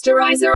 Posterizer.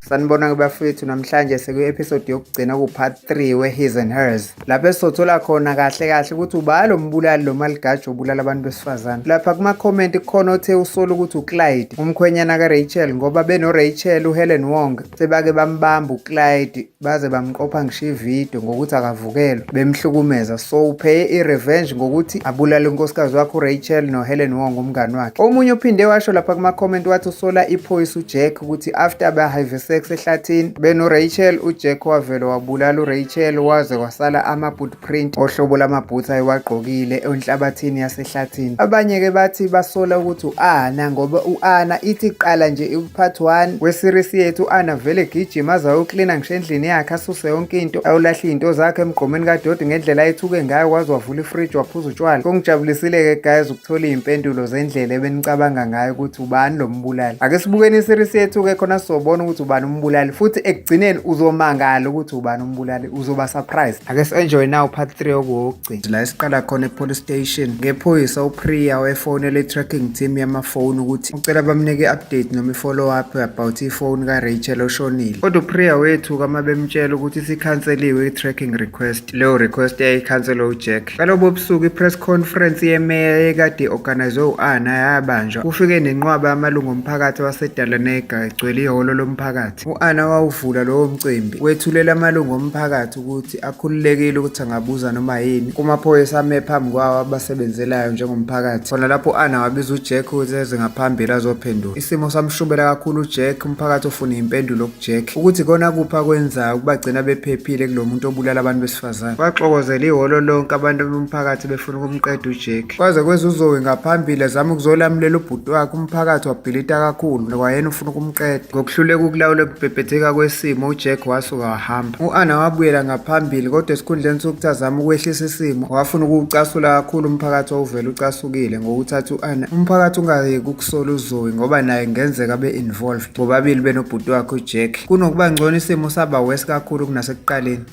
Sanibona ke bafethu, namhlanje sekuyi-episode yokugcina ku-part 3 we-His and Hers, lapho esizothola khona kahle kahle ukuthi ubani lo mbulali, lo maligaji obulala abantu besifazane. Lapha kuma-comment kukhona othe usola ukuthi uClyde, umkhwenyana kaRachel, ngoba beno-Rachel uHelen Wong sebake bambamba uClyde, baze bamqopha ngisho ividiyo ngokuthi akavukelwe, bemhlukumeza. So upheye i-revenge ngokuthi abulale unkosikazi wakhe uRachel noHelen Wong, umngani wakhe. Omunye uphinde washo lapha kuma-comment wathi usola iphoyisa uJack ukuthi after ba-have sex ehlathini beno-Rachel, uJack wavele wabulala uRachel, waze kwasala ama-boot print ohlobo lamaboots ayewagqokile enhlabathini yasehlathini. Abanye-ke bathi basola ukuthi u-Anna, ngoba u-Anna ithi qala nje u-part 1 we-series yethu, u-Anna vele gijima aze ayoklina ngisho endlini yakhe, asuse yonke into, ayolahla iy'nto zakhe emgqomeni kadoti ngendlela ayethuke ngayo, waze wavula ifriji waphuza utshwala. Kungijabulisile-ke guys ukuthola iy'mpendulo zendlela ebenicabanga ngayo ukuthi ubani lo mbulali. Ake sibukeni i-series yethu-ke, khona sizobona ukuthi ubani umbulali, futhi ekugcineni uzomangala ukuthi ubani umbulali, uzoba surprised. Ake si-enjoy now part 3 okuwokugcina, la esiqala khona e-police station ngephoyisa uPriya owayefonela i-tracking team yamafoni ukuthi ucela bamnike i-update noma i-follow up about ifoni kaRachel oshonile. Kodwa uPriya wethu kama bemtshela ukuthi isikhanseliwe i-tracking request, leyo request yayikhanselwe uJack. Ngalobo busuku i-press conference yemeya yekade i-organizwe u-Anna yabanjwa. Kufike nenqwaba yamalungu omphakathi waseDalanega egcwele ihholo lomphakathi. U-Anna wawuvula lowo mcimbi, wethulela amalungu omphakathi ukuthi akhululekile ukuthi angabuza noma yini kumaphoyisa ame phambi kwawo abasebenzelayo njengomphakathi. Khona lapho u-Anna wabiza uJack ukuthi eze ngaphambili azophendula. Isimo samshubela kakhulu uJack, umphakathi ufuna iy'mpendulo kuJack ukuthi kona kuphi akwenzayo ukubagcina bephephile kulo muntu obulala abantu besifazane. Waxokozela ihholo lonke abantu bomphakathi befuna ukumqeda uJack. Kwaze kweza uZoe ngaphambili ezama ukuzolamulela ubhuti wakhe, umphakathi wabhilita kakhulu kwayena ufuna ukumqeda. Ngokuhluleka ukulawula ukubhebhetheka kwesimo, uJack wasuka wahamba. U-Anna wabuyela ngaphambili, kodwa esikhundleni sokuthi azame ukwehlisa isimo, wafuna ukuwucasula kakhulu umphakathi owuvele ucasukile ngokuthatha u-Anna. Umphakathi ungayeki ukusola uZoe ngoba naye kungenzeka abe involved, bobabili benobhuti wakhe uJack. Kunokuba ngcono, isimo saba worse kakhulu kunasekuqaleni.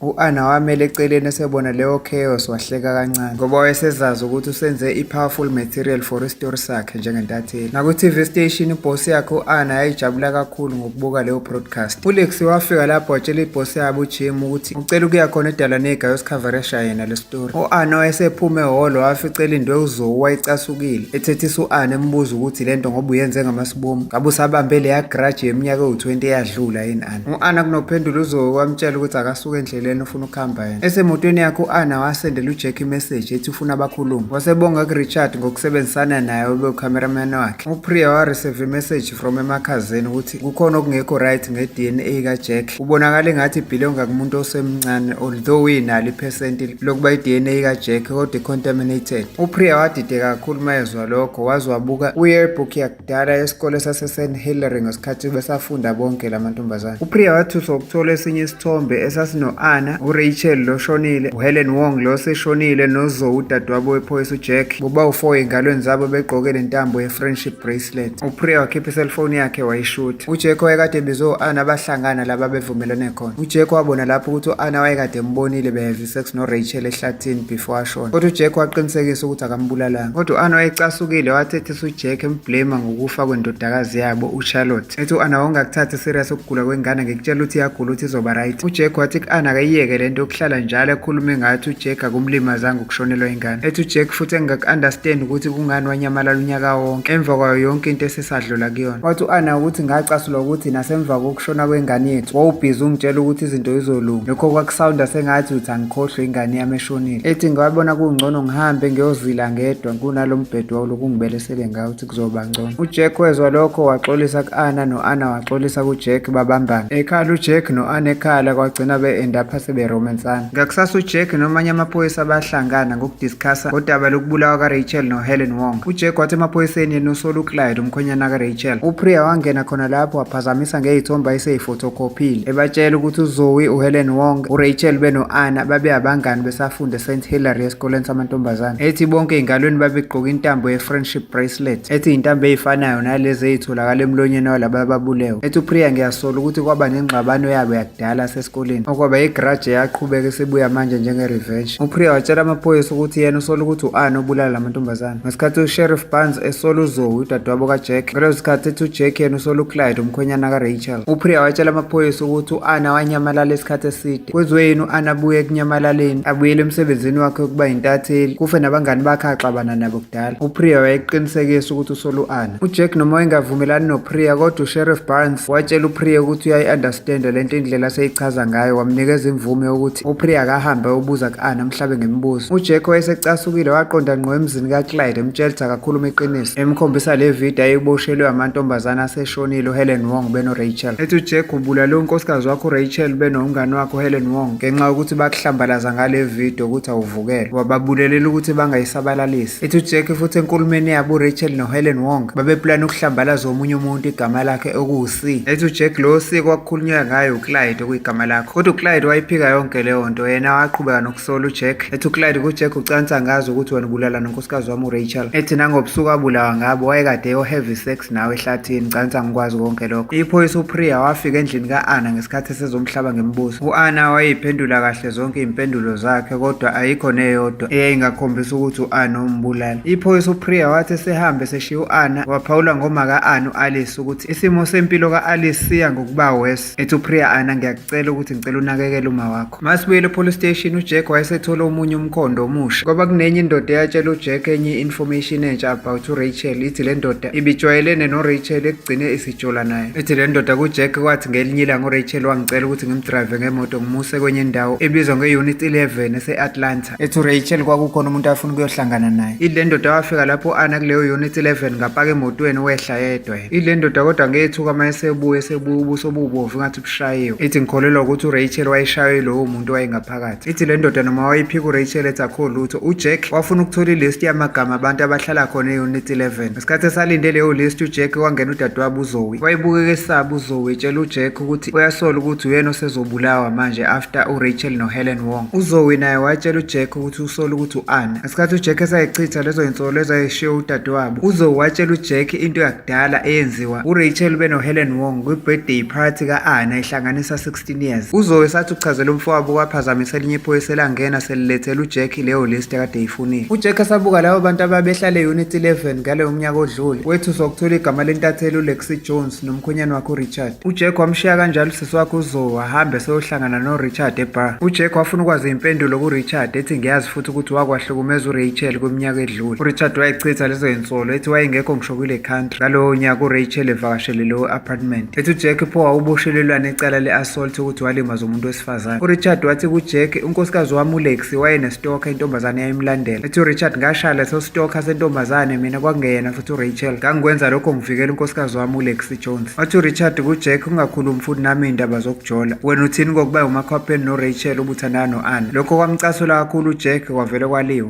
U-Anna wamela eceleni esebona leyo chaos, wahleka kancane ngoba wayesezazi ukuthi usenze i-powerful material for isitori sakhe njengentatheli. Naku-TV station ibhosi yakhe u-Anna yayijabula kakhulu ngokubuka leyo broadcast. ULexi wafika lapho watshela ibhosi yabo uJim ukuthi ucela ukuya khona eDalanega ayosikhavaresha yena le story. U-Anna wayesephume ehholo, wafica elindwe uZoe wayecasukile, ethethisa u-Anna embuza ukuthi lento ngoba uyenze ngamasibomu, ngabe usabambe leya grudge yeminyaka ewu-20 eyadlula yini Anna. U-Anna kunophendula uZoe wamtshela ukuthi akasuke endleleni, ufuna ukuhamba yena. Esemotweni yakhe u-Anna wasendela uJack imessage ethi ufuna bakhulume. Wasebonga kuRichard ngokusebenzisana naye obe ucameraman wakhe. UPriya wa-receive imessage from emakhazeni ukuthi kukhona okungekho right nge-DNA kaJack. Kubonakala engathi ibhilonga kumuntu osemncane, although uyinalo iphesenti lokuba i-DNA kaJack kodwa i-contaminated. UPriya wadideka kakhulu mayezwa lokho, waze wabuka kwi-yearbook yakudala yesikole sase-St Hilary ngesikhathi besafunda bonke lamantombazane. UPriya wathuswa ukuthola esinye isithombe esasino-Anna, uRachel lo shonile, uHelen Wong lo oseshonile, noZoe udadewabo wephoyisa uJack, bobawu-4 ey'ngalweni zabo begqoke le ntambo ye-friendship bracelet. UPriya wakhipha iselfoni yakhe wayishutha. UJack wayekade ebizwe u-Anna, bahlangana laba bevumelene khona. UJack wabona lapho ukuthi u-Anna wayekade embonile behave sex noRachel ehlathini before ashona, kodwa uJack waqinisekisa ukuthi akambulalanga. Kodwa u-Anna wayecasukile, wathethisa uJack emblame ngokufa kwendodakazi yabo uCharlotte, ethi u-Anna wawungakuthathi serious ukugula kwengane, ngikutshela ukuthi iyagula, ukuthi izoba right. UJack wathi ku-Anna akayiyeke lento yokuhlala njalo ekhulume ngathi uJack akumlimazanga ukushonelwa ingane, ethi uJack futhi engaku-understand ukuthi kungani wanyamalala unyaka wonke emva kwayo yonke into esesadlula kuyona. Wathi u-Anna ukuthi ngacasulwa ukuthi nasemva kokushona kwengane yethu wawubhizi ungitshela ukuthi izinto zizolunga, lokho kwakusawunda sengathi uthi angikhohlwe ingane yami eshonile, ethi ngabona kungcono ngihambe ngiyozila ngedwa kunalo mbhedo wawulokhu ungibelesele ngayo ukuthi kuzoba ngcono. UJack wezwa lokho waxolisa ku-Anna, no-Anna waxolisa kuJack, babambana ekhala uJack no-Anna ekhala, kwagcina be-end up seberomensana. Ngakusasa uJack nomanye amaphoyisa bahlangana ngokudiscussa ngodaba lokubulawa kaRachel noHelen Wong. UJack wathi emaphoyiseni yena usola uClyde, umkhwenyana kaRachel. UPriya wangena khona lapho waphazamisa ngey'thombe ayesey'fotokhophile, ebatshela ukuthi uZoe, uHelen Wong, uRachel beno-Anna babe abangani besafunda eSt Hilary esikoleni samantombazane. Ethi bonke ey'ngalweni babegqoke intambo ye-friendship bracelet, ethi iy'ntambo ey'fanayo nalezi ey'tholakala emlonyeni walaba ababulewe. Ethi uPriya ngiyasola ukuthi kwaba nengxabano yabo yakudala sesikoleni okwaba i I-grudge yaqhubeka isibuya manje njenge-revenge. UPriya watshela amaphoyisa ukuthi yena usola ukuthi u-Anna obulala lamantombazane. Ngesikhathi uSheriff Barnes esola uZoe, udadewabo kaJack, ngaleso sikhathi ethi uJack yena usola uClyde, umkhwenyana kaRachel. UPriya watshela amaphoyisa ukuthi u-Anna wanyamalala isikhathi eside. Kwenziwe yini u-Anna abuye ekunyamalaleni, abuyele emsebenzini wakhe wokuba yintatheli, kufe nabangani bakhe axabana nabo kudala. UPriya wayeqinisekisa ukuthi usola u-Anna. UJack noma wayengavumelani noPriya, kodwa uSheriff Barnes watshela uPriya ukuthi uyayi-understanda lento indlela aseyichaza ngayo, wamnikeza imvume yokuthi uPriya akahambe ayobuza ku-Anna amhlabe ngemibuzo. UJack wayesecasukile waqonda ngqo emzini kaClyde emtshela ukuthi akakhulume iqiniso, emkhombisa le video ayiboshelwe amantombazane aseshonile uHelen Wong benoRachel. Ethi uJack ubulale unkosikazi wakho uRachel benomngani wakho uHelen Wong ngenxa yokuthi bakuhlambalaza ngale video ukuthi awuvukelwe. Wababulelela ukuthi bangayisabalalisi. Ethi uJack futhi enkulumeni yabo uRachel noHelen Wong babeplana ukuhlambalaza omunye umuntu igama lakhe okuwu-C. Ethi uJack lo C kwakukhulunywa ngaye uClyde okuyigama lakho. Kodwa uClyde wayiphika yonke leyo nto, yena waqhubeka nokusola uJack. Ethi uClyde kuJack ucansa ngazi ukuthi wena ubulala nonkosikazi wami uRachel. Ethi nangobusuku abulawa ngabo wayekade eyo-have sex nawe ehlathini, cansa ngikwazi konke lokho. Iphoyisa uPriya wafika endlini ka-Anna ngesikhathi esezomhlaba ngemibuzo. U-Anna wayeyiphendula kahle zonke iy'mpendulo zakhe kodwa ayikho neyodwa eyayingakhombisa ukuthi u-Anna umbulali. Iphoyisa uPriya wathi esehambe eseshiya u-Anna waphawula ngoma ka-Anna u-Alice ukuthi isimo sempilo ka-Alice siya ngokuba worse. Ethi uPriya, Anna ngiyakucela ukuthi ngicela unakekele uma wakho. Masibuyele epolice station uJack wayesethola omunye umkhondo omusha. Kwaba kunenye indoda eyatshela uJack enye information entsha about uRachel. Ithi le ndoda ibijwayelene noRachel ekugcine isijola naye. Ithi le ndoda kuJack kwathi ngelinye ilanga uRachel wangicela ukuthi ngimdrive ngemoto ngimuse kwenye indawo ebizwa nge-Unit 11 ese-Atlanta. Ethi uRachel kwakukhona umuntu afuna ukuyohlangana naye. Ithi le ndoda wafika lapho u-Anna kuleyo Unit 11 ngapaka emotweni wehla yedwa yena. Ile ndoda kodwa ngethuka uma esebuya esebuya ubuso obubovu ngathi bushayiwe. Ithi ngikholelwa ukuthi uRachel wayeshaywe lowo muntu wayengaphakathi. Ithi le ndoda noma wayiphika uRachel ethi akho lutho, uJack wafuna ukuthola ilist yamagama abantu abahlala khona e-Unit 11. Ngesikhathi esalinde leyo list uJack wangena udadewabo uZoe. Wayebukeka esaba uZoe etshela uJack ukuthi uyasola ukuthi uyena osezobulawa manje after uRachel noHelen Wong. UZoe naye watshela uJack ukuthi usola ukuthi u-Anna. Ngesikhathi uJack esayichitha lezo zinsolo ezayishiwo udadewabo, uZoe watshela uJack into yakudala eyenziwa uRachel benoHelen Wong kwi-birthday party ka-Anna ihlanganisa 16 years. UZoe sathi uchazela umfowabo kwaphazamisa elinye iphoyisa elangena selilethela uJack leyo list akade eyifunile. UJack esabuka labo bantu ababehlale e-Unit 11 ngaloyo mnyaka odlule, wethuswa ukuthola igama lentatheli uLexi Jones nomkhwenyane wakhe uRichard. UJack wamshiya kanjalo usisi wakhe uZoe wahamba eseyohlangana noRichard ebar. UJack wafuna ukwazi impendulo kuRichard ethi ngiyazi futhi ukuthi wakwahlukumeza uRachel kwiminyaka edlule. URichard wayichitha lezo zinsolo ethi wayengekho ngisho kule country ngalowo nyaka uRachel evakashele leyo apartment. Ethi uJack pho wawuboshelelwane icala le-assault ukuthi walimaza umuntu wesifazane. URichard wathi kuJack unkosikazi wami uLexi wayenestoka intombazane eyayimlandela. Ethi uRichard ngashaya leso stoka sentombazane mina kwakungeyena futhi uRachel. Ngangikwenza lokho ngivikela unkosikazi wami uLexi Jones. Wathi uRichard kuJack ungakhulumi futhi nami iy'ndaba zokujola. Wena uthini kokuba umakhwapheni noRachel ubuthandana no-Anna? Lokho kwamcasula kakhulu uJack kwavele kwaliwa.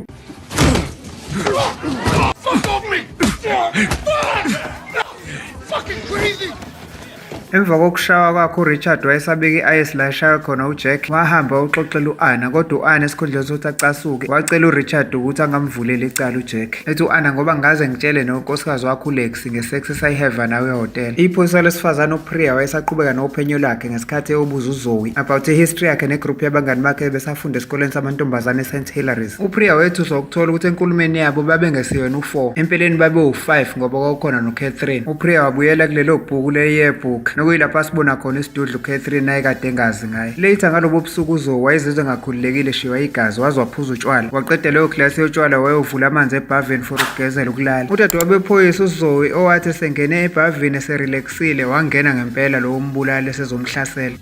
Fuck off me! Fucking crazy! Emva kokushawa kwakhe uRichard wayesabeka i-ayisi la eshaywe khona uJack, wahamba wayoxoxela u-Anna kodwa u-Anna esikhundleni sokuthi acasuke wacela uRichard ukuthi angamvuleli icala uJack. Ethi u-Anna ngoba ngaze ngitshele nonkosikazi wakho uLexi nge-sex esayiheva nawe ehhotela. Iphoyisa lesifazane uPriya wayesaqhubeka nophenyo lwakhe ngesikhathi eyobuza uZoe about i-history yakhe negroup yabangani bakhe besafunda esikoleni samantombazane eSt Hilary's. UPriya wethuswa ukuthola ukuthi enkulumeni yabo babengesiyona u-4, empeleni babewu-5 ngoba kwakukhona noCatherine. UPriya wabuyela kulelo bhuku le-yearbook nokuyilapho asibona khona isidudla uCatherine ayekade engazi ngaye. Later ngalobo busuku uZoe wayezizwa engakhululekile eshiywa igazi waze waphuza utshwala. Waqeda leyo glasi yotshwala wayovula amanzi ebhavini for ukugezela ukulala. Udadewabo wephoyisa uZoe owathi esengene ebhavini eserelaxile wangena ngempela lowo mbulali esezomhlasela.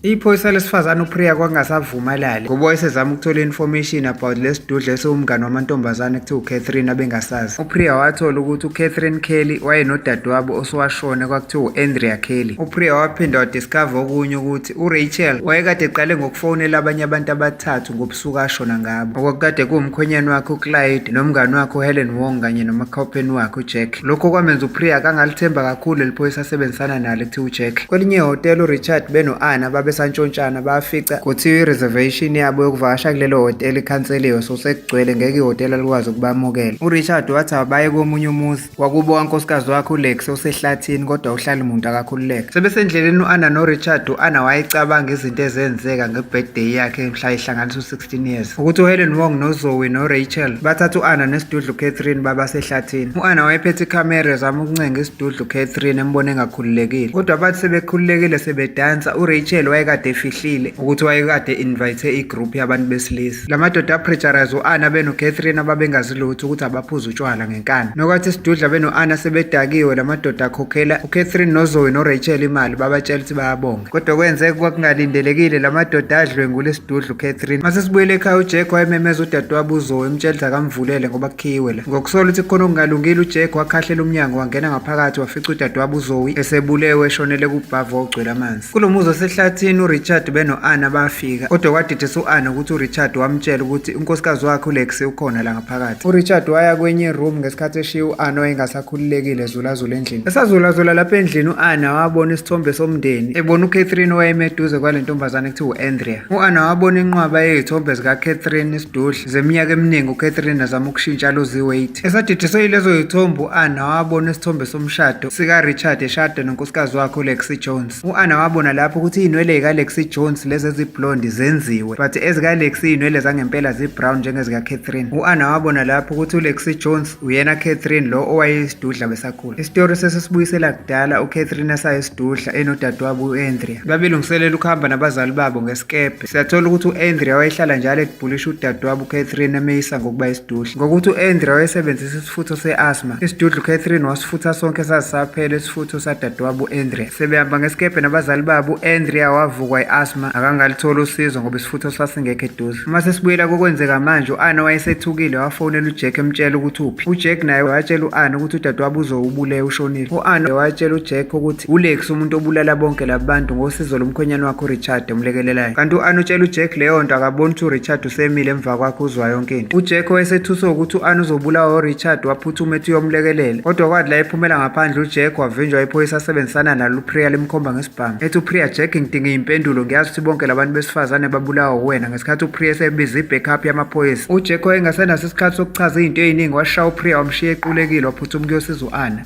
Iphoyisa lesifazane uPriya kwakungasavumi alale ngoba wayesezama ukuthola i-information about lesidudla esiwumngane wamantombazane kuthiwa uCatherine abengasazi. UPriya wathola ukuthi uCatherine Kelly wayenodadewabo osowashona kwakuthiwa u-Andrea Kelly. UPriya waphinda wadiscover okunye ukuthi uRachel wayekade eqale ngokufonela abanye abantu abathathu ngobusuku ashona ngabo. Okwakukade kuwumkhwenyane wakhe uClyde nomngane wakhe uHelen Wong kanye nomakhwapheni wakhe uJack. Lokho kwamenza uPriya akangalithemba kakhulu leli phoyisa asebenzisana nalo ekuthiwa uJack. Kwelinye ihhotela uRichard beno-Anna babe besantshontshana bafica kuthiwa i-reservation yabo yokuvakasha kulelo hhotela ikhanseliwe, so sekugcwele, ngeke ihhotela likwazi ukubamukela. URichard wathi abaye komunye umuzi wakubo kankosikazi wakhe uLex osehlathini, kodwa uhlala umuntu akakhululeka. Sebesendleleni u-Anna noRichard, u-Anna wayecabanga izinto ezenzeka nge-birthday yakhe mhla ihlanganisa u-16 years, ukuthi uHelen Wong noZoe noRachel bathatha u-Anna nesidudlu Catherine babasehlathini. U-Anna wayephethe ikhamera ezama ukuncenga isidudlu Catherine embona engakhululekile, kodwa bathi sebekhululekile sebedansa, uRachel wayekade efihlile ukuthi wayekade invite i-group yabantu besilisa. La madoda apressurize u-Anna benoCatherine ababengazi lutho ukuthi abaphuza utshwala ngenkani. Nokwathi isidudla beno-Anna sebedakiwe, la madoda akhokhela uCatherine noZoe noRachel imali, babatshela ukuthi bayabonga. Kodwa kwenzeka kwakungalindelekile, la madoda adlwengula isidudla uCatherine. Mase sibuyele ekhaya, uJack wayememeza udadewabo uZoe emtshela ukuthi akamvulele ngoba kukhiyiwe la. Ngokusola ukuthi kukhona okungalungile, uJack wakhahlela umnyango wangena ngaphakathi wafica udadewabo uZoe esebulewe eshonele kubhavu ogcwele amanzi. Kulo muzi osehlathini uRichard beno-Anna bafika, kodwa kwadidisa u-Anna ukuthi uRichard wamtshela ukuthi unkosikazi wakhe uLexi ukhona la ngaphakathi. URichard waya kwenye room ngesikhathi eshiya u-Anna owayengasakhululekile ezulazula endlini. Esazulazula lapha endlini u-Anna wabona isithombe somndeni, ebona uCatherine owayemi eduze kwale ntombazane ekuthiwa u-Andrea. U-Anna wabona inqwaba yey'thombe zikaCatherine isidudla zeminyaka eminingi uCatherine azama ukushintsha lose weight. Esadidiswe yilezo yithombe u-Anna wabona isithombe somshado sikaRichard eshada nonkosikazi wakhe uLexi Jones. U-Anna wabona lapho ukuthi iy'nwele zikaLexi Jones lezi eziblondi zenziwe, but ezikaLexi iy'nwele zangempela zi-brown njengezikaCatherine. U-Anna wabona lapho ukuthi uLexi Jones uyena Catherine lo owayeyisidudla besakhula. Isitori sesisibuyisela kudala uCatherine esayisidudla enodadewabo u-Andrea. Babelungiselela ukuhamba nabazali babo ngesikebhe. Siyathola ukuthi u-Andrea wayehlala njalo edibhulisha udadewabo uCatherine emeyisa ngokuba isidudla. Ngokuthi u-Andrea wayesebenzisa isifutho se-asthma, isidudla uCatherine wasifutha sonke sazisaphela isifutho sadadewabo u-Andrea. Sebehamba ngesikebhe nabazali babo, u-Andrea wavukwa i-asthma akangalithola usizo ngoba isifutho sasingekho eduze. Uma sesibuyela kokwenzeka manje, u-Anna wayesethukile wafonela uJack emtshela ukuthi uphi. UJack naye watshela u-Anna ukuthi udadewabo uzowu ubulewe ushonile. U-Anna watshela uJack ukuthi uLex umuntu obulala bonke laba bantu ngosizo lomkhwenyana wakhe uRichard omlekelelayo. Kanti u-Anna utshela uJack leyo nto akaboni ukuthi uRichard usemile emva kwakhe uzwa yonke into. UJack wayesethuswe ukuthi u-Anna uzobulawa uRichard waphuthuma ethi uyomlekelela. Kodwa kwathi la ephumela ngaphandle uJack wavinjwa iphoyisa asebenzisana nalo uPriya limkhomba ngesibhamu. Ethi uPriya, Jack ngidinga iy'mpendulo, ngiyazi ukuthi bonke labantu besifazane babulawa uwena. Ngesikhathi uPriya esebiza i-backup yamaphoyisa, uJack wayengasenaso isikhathi sokuchaza izinto ey'ningi, washaya uPriya wamshiya equlekile waphuthuma ukuyosiza u-Anna.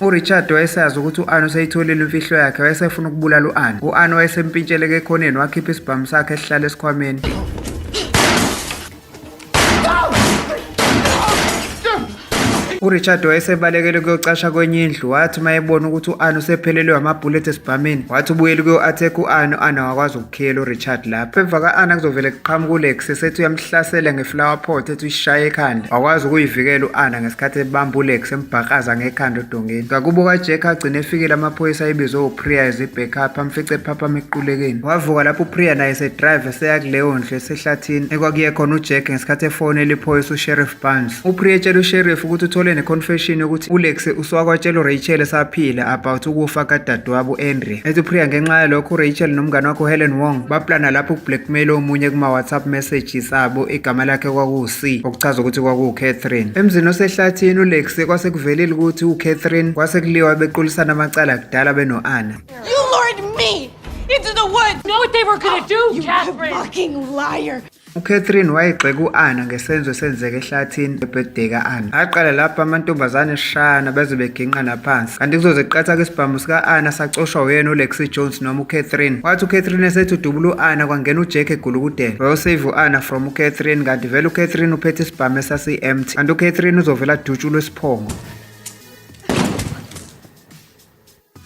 URichard wayesazi ukuthi u-Anna useyitholile imfihlo yakhe, wayesefuna ukubulala u-Anna. U-Anna wayesempintsheleke ekhoneni wakhipha isibhamu sakhe esihlala esikhwameni. URichard wayesebalekele ukuyocasha kwenye indlu, wathi uma ebona ukuthi u-Anna usephelelwe amabhulethi esibhamini, wathi ubuyele ukuyo-attack u-Anna. U-Anna wakwazi ukukhiyela uRichard lapho. Emva ka-Anna kuzovele kuqhamuka uLex esethi uyamhlasela nge-flower pot ethi uyishaya ekhanda. Wakwazi ukuyivikela u-Anna ngesikhathi ebamba uLex embhakaza ngekhanda odongeni. Ngakubo kaJack agcine efikile amaphoyisa ayebizwe uPriya as i-backup, amfice ephaphama equlekeni. Wavuka lapho uPriya naye esedrive eseya kuleyo ndlu esehlathini ekwakuye khona uJack ngesikhathi efonela iphoyisa uSheriff Barnes. UPriya etshela uSheriff ukuthi uthole ne-confession yokuthi uLex usuwakwatshela uRachel esaphila about ukufa kadadewabo u-Andrea. Ethi uPriya ngenxa yalokho uRachel nomngane wakhe uHelen Wong baplana lapho ukublackmail omunye kuma-WhatsApp messages abo, igama lakhe kwakuwu-C, okuchaza ukuthi kwakuwu-Catherine. Emzini osehlathini uLex kwase kuvelile ukuthi uCatherine kwase kuliwa bequlisana amacala kudala beno-Anna. You lured me into the woods. Know what they were gonna do, You Catherine? fucking liar. UCatherine wayegxeka u-Anna ngesenzo esenzeka ehlathini nge-birthday ka-Anna. Aqala lapho amantombazane eshayana beze beginqa naphansi. Kanti kuzoze kuqatha isibhamu sika-Anna sacoshwa uyena uLexi Jones noma uCatherine. Wathi uCatherine esethi udubula u-Anna kwangena uJack egulukudela. Wayosave u-Anna from uCatherine kanti vele uCatherine uphethe isibhamu esasi-empty. Kanti uCatherine uzovela adutshulwe isiphongo.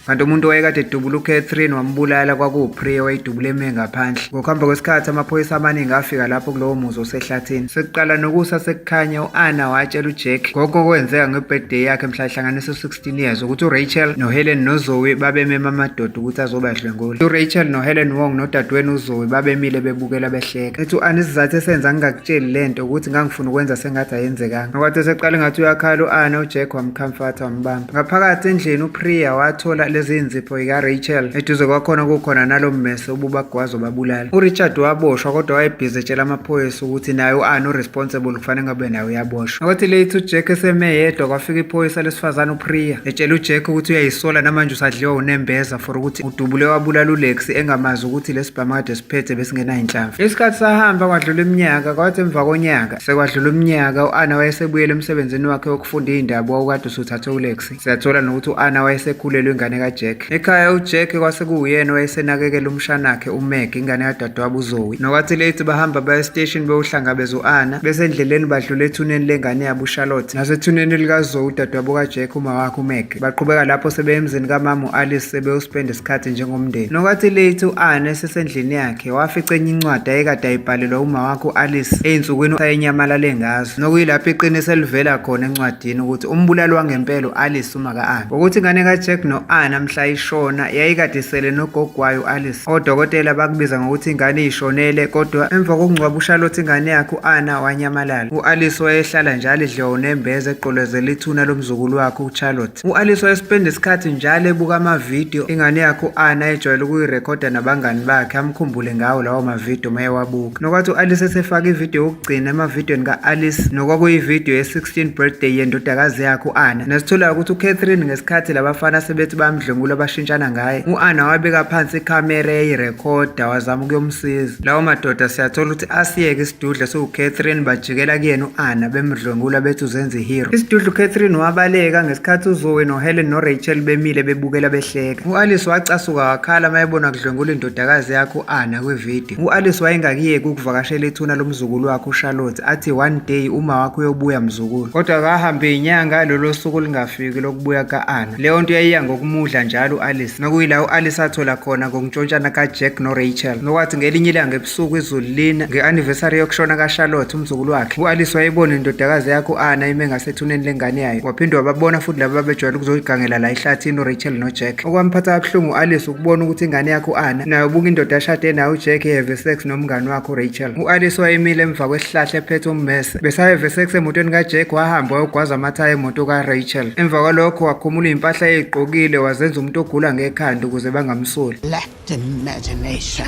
Kanti umuntu owayekade edubula uCatherine wambulala kwakuwuPriya owayedubula eme ngaphandle. Ngokuhamba kwesikhathi amaphoyisa amaningi afika lapho kulowo muzi osehlathini. Sekuqala nokusa sekukhanya, u-Anna watshela uJack ngokho okwenzeka nge-birthday yakhe mhla ehlanganisa u-16 years ukuthi uRachel noHelen noZoe babemema amadoda ukuthi azobadlwengula. URachel noHelen Wong nodadewenu uZoe babemile bebukela behleka. Ethi u-Anna, isizathu esenza ngingakutsheli lento ukuthi ngangifuna ukwenza sengathi ayenzekanga. Nokwathi eseqala engathi uyakhala u-Anna, uJack wamcomforta wambamba. Ngaphakathi endlini uPriya wathola nalezi nzipho ika-Rachel. Eduze kwakhona kukhona nalo mmese ububagwaza obabulala. URichard waboshwa, kodwa wayebhizi etshela amaphoyisa ukuthi naye u-Anna u-responsible, kufanele ngabe naye uyaboshwa. Ukuthi later uJack eseme yedwa, kwafika iphoyisa lesifazane uPriya, etshela uJack ukuthi uyayisola namanje usadliwa unembeza for ukuthi udubule wabulala uLexi engamazi ukuthi lesibhamu kade siphethe besingenayinhlamvu. Isikhathi sahamba, kwadlula iminyaka. Kwathi emva konyaka, sekwadlula iminyaka, u-Anna wayesebuyele emsebenzini wakhe wokufunda iy'ndaba owawukade usuthathwe uLexi. Siyathola nokuthi u-Anna wayesekhulelwe ingane kaJack. Ekhaya uJack kwase kuwuyena owayesenakekela umshanakhe uMeg, ingane kadadewabo uZoe. Nokwathi late bahamba baya esiteshini beyohlangabeza u-Anna. Besendleleni badlula ethuneni lengane yabo uCharlotte nasethuneni likaZoe, udadewabo kaJack, uma wakhe uMeg. Baqhubeka lapho sebeye emzini kamama u-Alice, sebeyospenda isikhathi njengomndeni. Nokwathi late u-Anna esesendlini yakhe wafica enye incwadi ayekade ayibhalelwa uma wakhe u-Alice ey'nsukwini ayenyamalale ngazo, nokuyilapho iqiniso elivela khona encwadini ukuthi umbulali wangempela u-Alice, uma ka-Anna. Ngokuthi ingane kaJack no-Anna mhla ishona yayikade isele nogogo wayo u-Alice. Odokotela bakubiza ngokuthi ingane iyishonele, kodwa emva kokungcwaba uCharlotte ingane yakhe u-Anna wanyamalala. U-Alice wayehlala njalo edliwa unembeza egqolozela ithuna lomzukulu wakhe uCharlotte. U-Alice wayespenda isikhathi njalo ebuka amavidiyo ingane yakhe u-Anna ejwayele ukuyirekhoda nabangani bakhe, amkhumbule ngawo lawo mavidiyo uma ewabuka. Nokwathi u-Alice esefaka ividiyo yokugcina emavidiyweni ka-Alice, nokwakuyividiyo ye-16 birthday yendodakazi yakhe u-Anna. Nesitholayo ukuthi uCatherine ngesikhathi labafana sebethi bayamdlwengula bashintshana ngaye, u-Anna wabeka phansi ikhamera eyayirekhoda wazama ukuyomsiza. Lawo madoda siyathola ukuthi asiyeke isidudla siwuCatherine, bajikela kuyena u-Anna bemdlwengula bethi uzenza i-hero. Isidudla uCatherine wabaleka ngesikhathi uZoe noHelen noRachel bemile bebukela behleka. U-Alice wacasuka wakhala uma ebona kudlwengula indodakazi yakhe u-Anna kwividiyo. U-Alice wayengakiyeki ukuvakashela ithuna lomzukulu wakhe uCharlotte, athi one day uma wakho uyobuya mzukulu. Kodwa kahambe inyanga lolo suku lingafiki lokubuya ka-Anna. Leyo nto yayiya ngokumudla njalo u-Alice. Nokuyila u-Alice athola khona ngokuntshontshana kaJack noRachel. Nokwathi ngelinye ilanga ebusuku izulu lina nge-anniversary yokushona kaCharlotte umzukulu wakhe, u-Alice wayebona indodakazi yakhe u-Anna ime ngasethuneni lengane yayo. Waphinde wababona futhi laba babejwayele ukuzoyigangela la ehlathini, uRachel noJack. Okwamphatha kabuhlungu u-Alice ukubona ukuthi ingane yakhe u-Anna nayo buka indoda ashade nayo uJack ehave sex nomngani wakhe uRachel. U-Alice wayemile emva kwesihlahla ephethe ummese. Besahave sex emotweni kaJack, wahamba wayogwaza amathayi emoto kaRachel. Emva kwalokho wakhumula iy'mpahla eyigqokile wazenza umuntu ogula ngekhanda ukuze bangamsoli. Lacked imagination.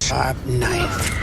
Sharp knife.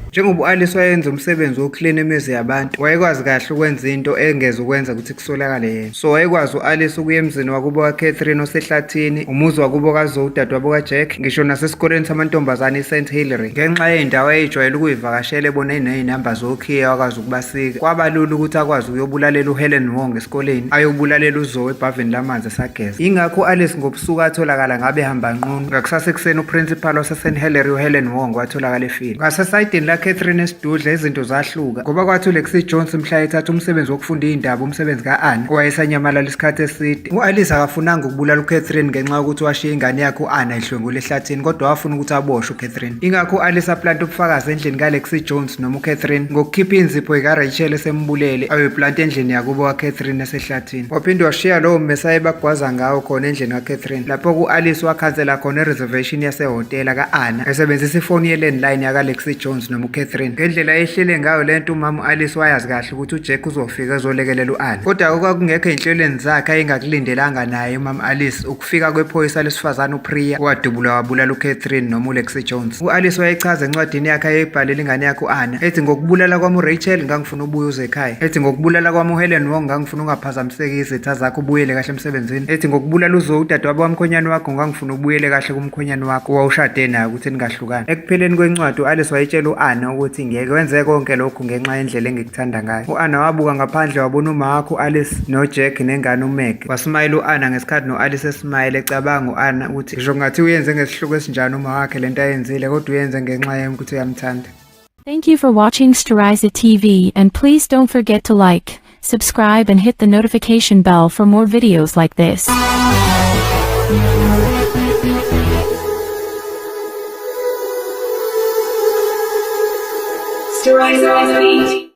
Njengoba u-Alice wayenza umsebenzi wokuklina imizi yabantu, wayekwazi kahle ukwenza into engeze ukwenza ukuthi kusolakale yena. So wayekwazi u-Alice ukuya emzini wakubo kaCatherine osehlathini, umuzi wakubo kaZoe udadewabo kaJack, ngisho nasesikoleni samantombazane iSt Hilary. Ngenxa yey'ndawo ayejwayele ukuyivakashela ebona eney'namba zokhiye wakwazi ukubasika. Kwaba lula ukuthi akwazi ukuyobulalela uHelen Wong esikoleni, ayobulalela uZoe ebhavini lamanzi esageza. Yingakho u-Alice ngobusuku atholakala ngabe ehamba nqunu. Ngakusasa ekuseni uprincipal wase-St Hilary uHelen Wong watholakala efile. Ngasesayidini laCatherine esidudla izinto zahluka ngoba kwathi uLexi Jones mhla ethatha umsebenzi wokufunda iy'ndaba, umsebenzi ka-Anna owayesanyamalala isikhathi eside. U-Alice akafunanga ukubulala uCatherine ngenxa yokuthi washiya ingane yakhe u-Anna idlwengula ehlathini, kodwa wafuna ukuthi aboshwe uCatherine. Ingakho u-Alice aplanta ubufakazi endlini kaLexi Jones noma uCatherine ngokukhipha inzipho ikaRachel esembulele ayoyiplanta endlini yakubo kaCatherine esehlathini. Waphinde washiya lowo mmese ayebagwaza ngawo khona endlini kaCatherine, lapho ku-Alice wakhansela khona i-reservation yasehhotela ka-Anna esebenzisa ifoni ye-landline yakaLexi Jones noma uCatherine. Ngendlela ayehlele ngayo lento umama u-Alice wayazi kahle ukuthi uJack uzofika ezolekelela u-Anna. Kodwa kwakungekho ey'nhlelweni zakhe ayengakulindelanga naye umama Alice ukufika kwephoyisa lesifazane uPriya owadubula wabulala uCatherine noma uLexi Jones. U-Alice wayechaza encwadini yakhe ayeyibhalela ingane yakhe u-Anna ethi ngokubulala kwami uRachel ngangifuna ubuye uze ekhaya. Ethi ngokubulala kwami uHelen Wong ngangifuna ungaphazamiseki izitha zakho ubuyele kahle emsebenzini. Ethi ngokubulala uZoe udadewabo wamkhonyane wakho ngangifuna ubuyele kahle kumkhonyane wakho owawushade naye ukuthi ningahlukani. Ekupheleni kwencwadi u-Alice wayetshela u-Anna ukuthi ngeke wenze konke lokhu ngenxa yendlela engikuthanda ngayo. U-Anna wabuka ngaphandle wabona uma wakhe u-Alice noJack nengane uMeg. Wasimayela u-Anna ngesikhathi no-Alice esimayela, ecabanga u-Anna ukuthi ngisho kungathiwa uyenze ngesihluku esinjani uma wakhe lento ayenzile, kodwa uyenze ngenxa yami ukuthi uyamthanda. Thank you for watching Storiza TV and please don't forget to like, subscribe and hit the notification bell for more videos like this. Storiza TV.